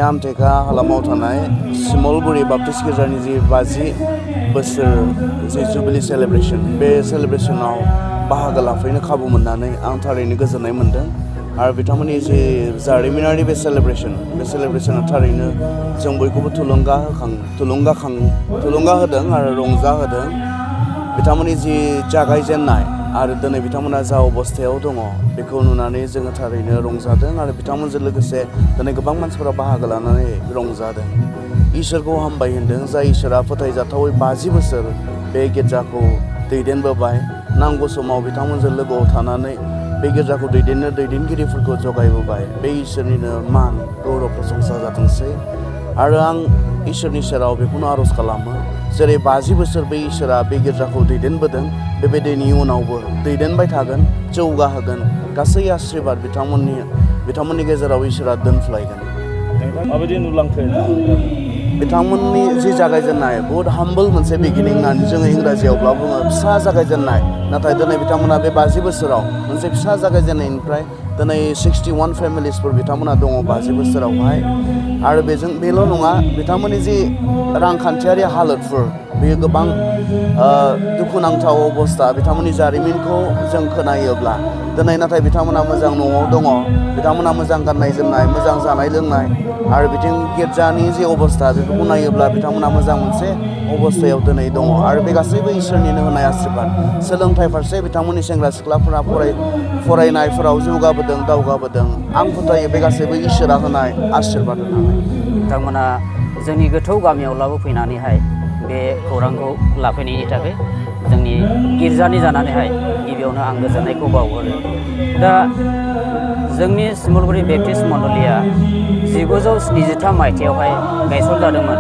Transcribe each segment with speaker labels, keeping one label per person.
Speaker 1: आमटेका हालामाव थानाय सिमलगुरि बाप्टिस्ट गिर्जानि जि 50 बोसोर जि जुबिली सेलेब्रेशन बे सेलेब्रेशनाव बाहागो लाफैनो खाबु मोननानै आं थारैनो गोजोननाय मोन्दों आरो बिथांमोननि जि जारिमिनारि बे सेलेब्रेशना थारैनो जों बयखौबो थुलुंगा होदों आरो रंजाहोदों बिथांमोननि जि जागायजेननाय आरो दिनै बिथांमोना जा अबस्थायाव दङ बेखौ नुनानै जोङो थारैनो रंजादों आरो बिथांमोनजों लोगोसे दिनै गोबां मानसिफोरा बाहागो लानानै रंजादों इसोरखौ हामबाय होनदों जाय इसोरा फोथायजाथावै 50 बोसोर बे गिर्जाखौ दैदेनबोबाय नांगौ समाव बिथांमोनजों लोगोआव थानानै बे गिर्जाखौ दैदेनगिरिफोरखौ जगायबोबाय बे इसोरनिनो मान गौरव प्रशंसा जाथोंसै आरो आं इसोरनि सेराव बेखौनो आर'ज खालामो जेरै 50 बोसोर बे इसोरा बे गिर्जाखौ दैदेनबोदों बेबायदिनि इयुनावबो दैदेनबाय थागोन जौगाहोगोन गासै आशीर्बाद बिथांमोननि गेजेराव इसोरा दोनफ्लायगोन
Speaker 2: माबायदि नुलांखो
Speaker 1: बिथांमोननि जि जागायजेननाय बहुद हाम्बल मोनसे बिगिनिं होननानै जोङो इंराजियावब्ला बुङो फिसा जागायजेननाय नाथाय दिनै बिथांमोना बे 50 बोसोराव मोनसे फिसा जागायजेननायनिफ्राय दिनै 61 फेमिलिसफोर बिथांमोना दङ 50 बोसोरावहाय आरो बेल' नङा बिथांमोननि जि रांखान्थियारि हालोदफोर बेयो गोबां दुखुनांथाव अबस्था बिथांमोननि जारिमिनखौ जों खोनायोब्ला दिनै नाथाय बिथांमोना मोजां न'आव दङ बिथांमोना मोजां गाननाय जोमनाय मोजां जानाय लोंनाय आरो बिथिं गिर्जानि जि अबस्था बेफोरखौ नायोब्ला बिथांमोना मोजां मोनसे अबस्थायाव दिनै दङ आरो बे गासैबो इसोरनिनो होनाय आशीर्बाद सोलोंथाइ फारसे बिथांमोननि सेंग्रा सिख्लाफोरा फरायनायफोराव जौगाबोदों दावगाबोदों आं फोथायो बे गासैबो इसोरा होनाय आशीर्बाद होनानै
Speaker 3: बिथांमोना जोंनि गोथौ गामियावब्लाबो फैनानैहाय बे खौरांखौ लाफैनायनि थाखाय जोंनि गिर्जानि जानानैहाय गिबियावनो आं गोजोननायखौ बावहरो दा जोंनि सिमलगुरि बेप्टिस्ट मण्डलिया 1973 मायथाइयावहाय गायसनजादोंमोन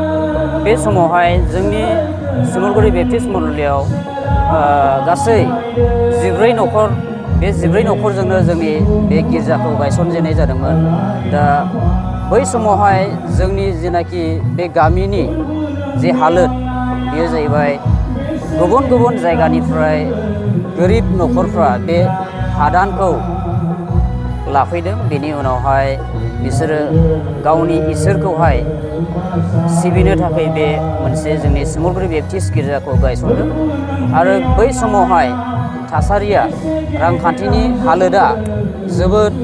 Speaker 3: बे समावहाय जोंनि सिमलगुरि बेप्टिस्ट मण्डलियाव गासै 14 न'खर बे 14 न'खरजोंनो जोंनि बे गिर्जाखौ गायसनजेननाय जादोंमोन दा बै समावहाय जोंनि जेनाखि बे गामिनि जे हालोद बेयो जाहैबाय गुबुन गुबुन जायगानिफ्राय गोरिब न'खरफ्रा बे हादानखौ लाफैदों बेनि उनावहाय बिसोरो गावनि इसोरखौहाय सिबिनो थाखाय बे मोनसे जोंनि सिमलगुरि बेप्टिस्ट गिर्जाखौ गायसनदों आरो बै समावहाय थासारिया रांखान्थिनि हालोदा जोबोद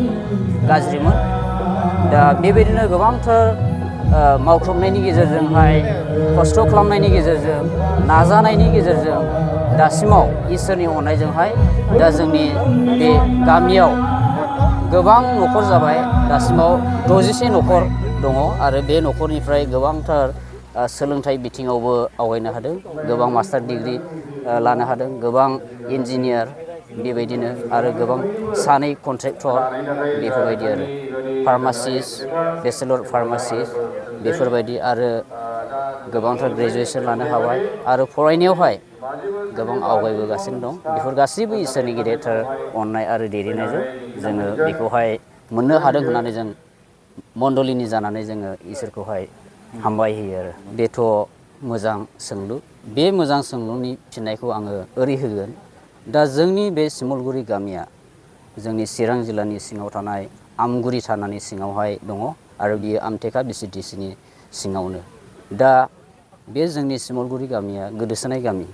Speaker 3: गाज्रिमोन दा बेबायदिनो गोबांथार मावख्रुबनायनि गेजेरजोंहाय खस्थ' खालामनायनि गेजेरजों नाजानायनि गेजेरजों दासिमाव इसोरनि अननायजोंहाय दा जोंनि बे गामियाव गोबां न'खर जाबाय दासिमाव 61 न'खर दङ आरो बे न'खरनिफ्राय गोबांथार सोलोंथाइ बिथिङावबो आवगायनो हादों गोबां मास्टार डिग्री लानो हादों गोबां इन्जिनियार बेबायदिनो आरो गोबां सानै कन्ट्रेक्टर बेफोरबायदि आरो फार्मासिस्ट बेचेलर फार्मासिस्ट बेफोरबायदि आरो गोबांथार ग्रेजुवेसन लानो हाबाय आरो फरायनायावहाय गोबां आवगायबोगासिनो दं बेफोर गासैबो इसोरनि गेदेरथार अननाय आरो दैदेननायजों जोङो बेखौहाय मोननो हादों होननानै जों मण्डलिनि जानानै जोङो इसोरखौहाय हामबाय होयो आरो बेथ' मोजां सोंलु बे मोजां सोंलुनि फिननायखौ आङो ओरै होगोन दा जोंनि बे सिमलगुरि गामिया जोंनि चिरां जिल्लानि सिङाव थानाय आमगुरि थानानि सिङावहाय दङ आरो बियो आमटेका BCTCनि सिङावनो दा बे जोंनि सिमलगुरि गामिया गोदोसोनाय गामि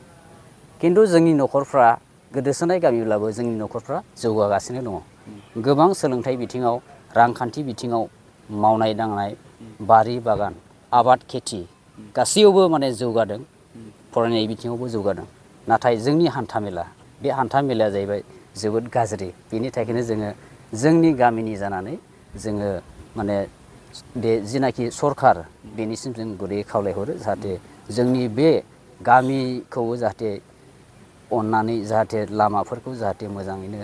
Speaker 3: खिन्थु जोंनि न'खरफ्रा गोदोसोनाय गामिब्लाबो जोंनि न'खरफ्रा जौगागासिनो दङ गोबां सोलोंथाइ बिथिङाव रांखान्थि बिथिङाव मावनाय दांनाय बारि बागान आबाद खेथि गासैयावबो माने जौगादों फरायनाय बिथिङावबो जौगादों नाथाय जोंनि हान्थामेला बे हान्थामेलाया जाहैबाय जोबोद गाज्रि बेनि थाखायनो जोङो जोंनि गामिनि जानानै जोङो माने बे जिनाखि सरखार बेनिसिम जों गुरै खावलायहरो जाहाथे जोंनि बे गामिखौ जाहाथे अननानै जाहाथे लामाफोरखौ जाहाथे मोजाङैनो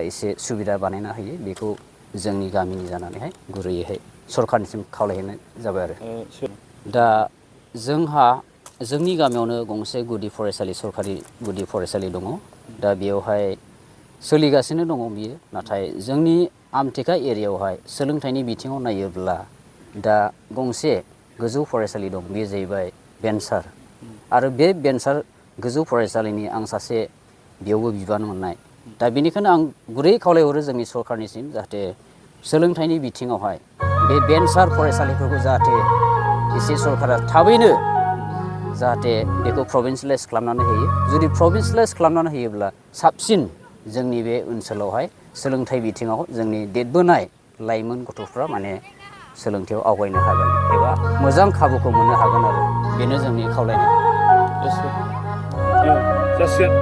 Speaker 3: एसे सुबिदा बानायना होयो बेखौ जोंनि गामिनि जानानैहाय गुरैयैहाय सरखारनिसिम खावलायहैनाय जाबाय आरो दा जोंनि गामियावनो गंसे गुदि फरायसालि सरखारि गुदि फरायसालि दङ दा बेयावहाय सोलिगासिनो दङ बियो नाथाय जोंनि आमटेका एरियायावहाय सोलोंथाइनि बिथिङाव नायोब्ला दा गंसे गोजौ फरायसालि दं बेयो जाहैबाय भेन्सार आरो बे भेन्सार गोजौ फरायसालिनि आं सासे बेयावबो बिबान मोननाय दा बेनिखायनो आं गुरै खावलायहरो जोंनि सरखारनिसिम जाहाथे सोलोंथाइनि बिथिङावहाय बे भेन्सार फरायसालिफोरखौ जाहाथे एसे सरकारा थाबैनो जाहाथे बेखौ प्रभिन्सियेलाइज खालामनानै होयो जुदि प्रभिन्सियेलाइज खालामनानै होयोब्ला साबसिन जोंनि बे ओनसोलावहाय सोलोंथाइ बिथिङाव जोंनि देरबोनाय लाइमोन गथ'फ्रा माने सोलोंथायाव आवगायनो हागोन एबा मोजां खाबुखौ मोननो हागोन आरो बेनो जोंनि खावलायनाय
Speaker 2: जासिगोन